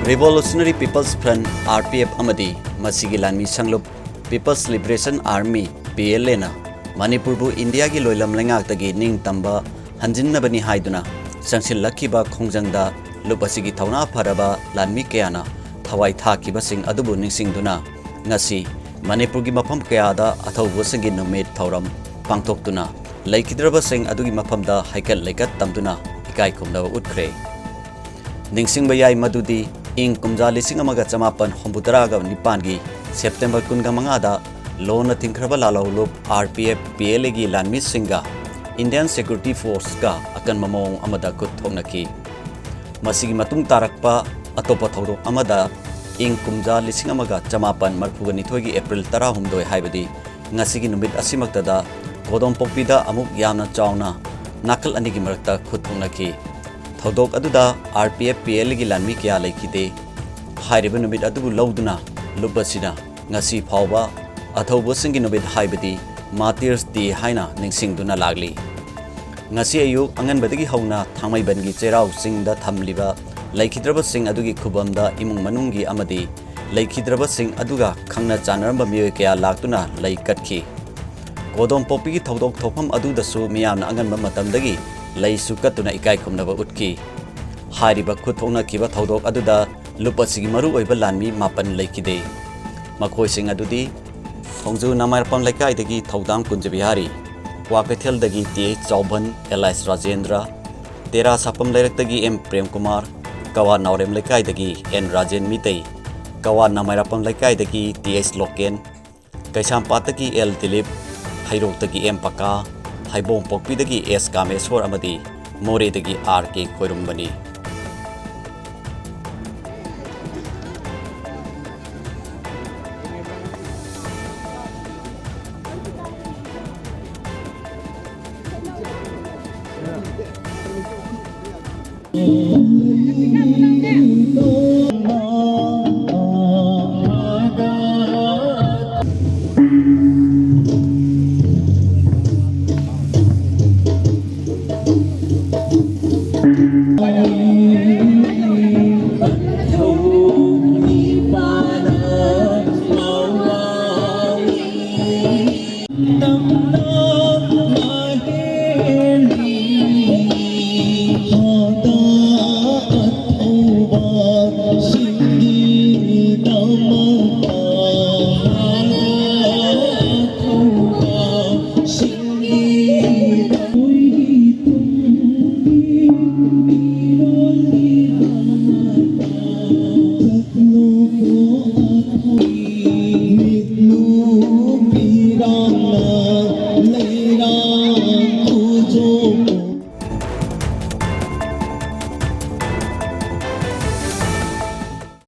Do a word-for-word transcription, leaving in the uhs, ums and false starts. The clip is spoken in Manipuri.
Revolutionary People's Front, R P F, ꯑꯃꯗꯤ ꯃꯁꯤꯒꯤ ꯂꯥꯟꯃꯤ ꯁꯪꯂꯨꯞ People's Liberation Army, P L A ꯅ ꯃꯅꯤꯄꯨꯔꯕꯨ ꯏꯟꯗꯤꯌꯥꯒꯤ ꯂꯣꯏꯂꯝ ꯂꯩꯉꯥꯛꯇꯒꯤ ꯅꯤꯡꯇꯝꯕ ꯍꯟꯖꯤꯟꯅꯕꯅꯤ ꯍꯥꯏꯗꯨꯅ ꯆꯪꯁꯤꯜꯂꯛꯈꯤꯕ ꯈꯣꯡꯖꯪꯗ ꯂꯨꯞ ꯑꯁꯤꯒꯤ ꯊꯧꯅꯥ ꯐꯔꯕ ꯂꯥꯟꯃꯤ ꯀꯌꯥꯅ ꯊꯋꯥꯏ ꯊꯥꯈꯤꯕꯁꯤꯡ ꯑꯗꯨꯕꯨ ꯅꯤꯡꯁꯤꯡꯗꯨꯅ ꯉꯁꯤ ꯃꯅꯤꯄꯨꯔꯒꯤ ꯃꯐꯝ ꯀꯌꯥꯗ ꯑꯊꯧꯕꯁꯤꯡꯒꯤ ꯅꯨꯃꯤꯠ ꯊꯧꯔꯝ ꯄꯥꯡꯊꯣꯛꯇꯨꯅ ꯂꯩꯈꯤꯗ꯭ꯔꯕꯁꯤꯡ ꯑꯗꯨꯒꯤ ꯃꯐꯝꯗ ꯍꯩꯀꯠ ꯂꯩꯀꯠ ꯇꯝꯗꯨꯅ ꯏꯀꯥꯏ ꯈꯨꯝꯅꯕ ꯎꯠꯈ꯭ꯔꯦ꯫ ꯅꯤꯡꯁꯤꯡꯕ ꯌꯥꯏ ꯃꯗꯨꯗꯤ ꯏꯪ ꯀꯨꯝꯖꯥ ꯂꯤꯁꯤꯡ ꯑꯃꯒ ꯆꯃꯥꯄꯟ ꯍꯨꯝꯐꯨꯇꯔꯥꯒ ꯅꯤꯄꯥꯟꯒꯤ ꯁꯦꯞꯇꯦꯝꯕꯔ ꯀꯨꯟꯒ ꯃꯉꯥꯗ ꯂꯣꯟꯅ ꯊꯤꯡꯈ꯭ꯔꯕ ꯂꯥꯜꯍꯧꯂꯨꯞ R P F, P L A ꯒꯤ ꯂꯥꯟꯃꯤꯁꯤꯡꯒ Indian Security Force ꯀ ꯑꯀꯟꯕ ꯃꯑꯣꯡ ꯑꯃꯗ ꯈꯨꯠ ꯊꯣꯛꯅꯈꯤ꯫ ꯃꯁꯤꯒꯤ ꯃꯇꯨꯡ ꯇꯥꯔꯛꯄ ꯑꯇꯣꯞꯄ ꯊꯧꯗꯣꯛ ꯑꯃꯗ ꯏꯪ ꯀꯨꯝꯖꯥ ꯂꯤꯁꯤꯡ ꯑꯃꯒ ꯆꯃꯥꯄꯟ ꯃꯔꯤꯐꯨꯅꯤꯊꯣꯏꯒꯤ ꯑꯦꯄ꯭ꯔꯤꯜ ꯇꯔꯥꯍꯨꯝꯗꯣꯏ, ꯍꯥꯏꯕꯗꯤ ꯉꯁꯤꯒꯤ ꯅꯨꯃꯤꯠ ꯑꯁꯤꯃꯛꯇꯗ ꯀꯣꯗꯣꯝꯄꯣꯛꯄꯤꯗ ꯑꯃꯨꯛ ꯌꯥꯝꯅ ꯆꯥꯎꯅ ꯅꯥꯀꯜ ꯑꯅꯤꯒꯤ ꯃꯔꯛꯇ ꯈꯨꯠ ꯊꯣꯛꯅꯈꯤ꯫ ꯊꯧꯗꯣꯛ ꯑꯗꯨꯗ R P F, P L A ꯒꯤ ꯂꯥꯟꯃꯤ ꯀꯌꯥ ꯂꯩꯈꯤꯗꯦ꯫ ꯍꯥꯏꯔꯤꯕ ꯅꯨꯃꯤꯠ ꯑꯗꯨꯕꯨ ꯂꯧꯗꯨꯅ ꯂꯨꯞ ꯑꯁꯤꯅ ꯉꯁꯤ ꯐꯥꯎꯕ ꯑꯊꯧꯕꯁꯤꯡꯒꯤ ꯅꯨꯃꯤꯠ, ꯍꯥꯏꯕꯗꯤ Martyrs Day ꯍꯥꯏꯅ ꯅꯤꯡꯁꯤꯡꯗꯨꯅ ꯂꯥꯛꯂꯤ꯫ ꯉꯁꯤ ꯑꯌꯨꯛ ꯑꯉꯟꯕꯗꯒꯤ ꯍꯧꯅ ꯊꯥꯡꯃꯩꯕꯟꯒꯤ ꯆꯩꯔꯥꯎ ꯆꯤꯡꯗ ꯊꯝꯂꯤꯕ ꯂꯩꯈꯤꯗ꯭ꯔꯕꯁꯤꯡ ꯑꯗꯨꯒꯤ ꯈꯨꯕꯝꯗ ꯏꯃꯨꯡ ꯃꯅꯨꯡꯒꯤ ꯑꯃꯗꯤ ꯂꯩꯈꯤꯗ꯭ꯔꯕꯁꯤꯡ ꯑꯗꯨꯒ ꯈꯪꯅ ꯆꯥꯟꯅꯔꯝꯕ ꯃꯤꯑꯣꯏ ꯀꯌꯥ ꯂꯥꯛꯇꯨꯅ ꯂꯩ ꯀꯠꯈꯤ꯫ ꯀꯣꯗꯣꯝꯄꯣꯛꯄꯤꯒꯤ ꯊꯧꯗꯣꯛ ꯊꯣꯛꯐꯝ ꯑꯗꯨꯗꯁꯨ ꯃꯤꯌꯥꯝꯅ ꯑꯉꯟꯕ ꯃꯇꯝꯗꯒꯤ ꯂꯩꯁꯨ ꯀꯠꯇꯨꯅ ꯏꯀꯥꯏ ꯈꯨꯝꯅꯕ ꯎꯠꯈꯤ꯫ ꯍꯥꯏꯔꯤꯕ ꯈꯨꯠ ꯊꯣꯛꯅꯈꯤꯕ ꯊꯧꯗꯣꯛ ꯑꯗꯨꯗ ꯂꯨꯞ ꯑꯁꯤꯒꯤ ꯃꯔꯨꯑꯣꯏꯕ ꯂꯥꯟꯃꯤ ꯃꯥꯄꯟ ꯂꯩꯈꯤꯗꯦ꯫ ꯃꯈꯣꯏꯁꯤꯡ ꯑꯗꯨꯗꯤ ꯊꯣꯡꯖꯨ ꯅꯃꯥꯏꯔꯄꯝ ꯂꯩꯀꯥꯏꯗꯒꯤ ꯊꯧꯗꯥꯝ ꯀꯨꯟꯖꯕꯤꯍꯥꯔꯤ, ꯀ꯭ꯋꯥꯀꯩꯊꯦꯜꯗꯒꯤ ꯇꯤ ꯑꯩꯆ ꯆꯥꯎꯕꯟ, ꯑꯦꯜ ꯑꯥꯏ ꯑꯦꯁ ꯔꯥꯖꯦꯟꯗ꯭ꯔ, ꯇꯦꯔꯥ ꯁꯥꯄꯝ ꯂꯩꯔꯛꯇꯒꯤ ꯑꯦꯝ ꯄ꯭ꯔꯦꯝꯀꯨꯃꯥꯔ, ꯀꯋꯥ ꯅꯥꯎꯔꯦꯝ ꯂꯩꯀꯥꯏꯗꯒꯤ ꯑꯦꯟ ꯔꯥꯖꯦꯟ ꯃꯤꯇꯩ, ꯀꯋꯥ ꯅꯃꯥꯏꯔꯄꯝ ꯂꯩꯀꯥꯏꯗꯒꯤ ꯇꯤ ꯑꯩꯆ ꯂꯣꯀꯦꯟ, ꯀꯩꯁꯥꯝꯄꯥꯠꯇꯒꯤ ꯑꯦꯜ ꯗꯤꯂꯤꯞ, ꯍꯩꯔꯣꯛꯇꯒꯤ ꯑꯦꯝ ꯄꯀꯥ, ꯍꯩꯕꯣꯡꯄꯣꯛꯄꯤꯗꯒꯤ ꯑꯦꯁ ꯀꯥꯃꯦꯁꯣꯔ ꯑꯃꯗꯤ ꯃꯣꯔꯦꯗꯒꯤ ꯑꯥꯔ ꯀꯦ ꯈꯣꯏꯔꯨꯝꯕꯅꯤ꯫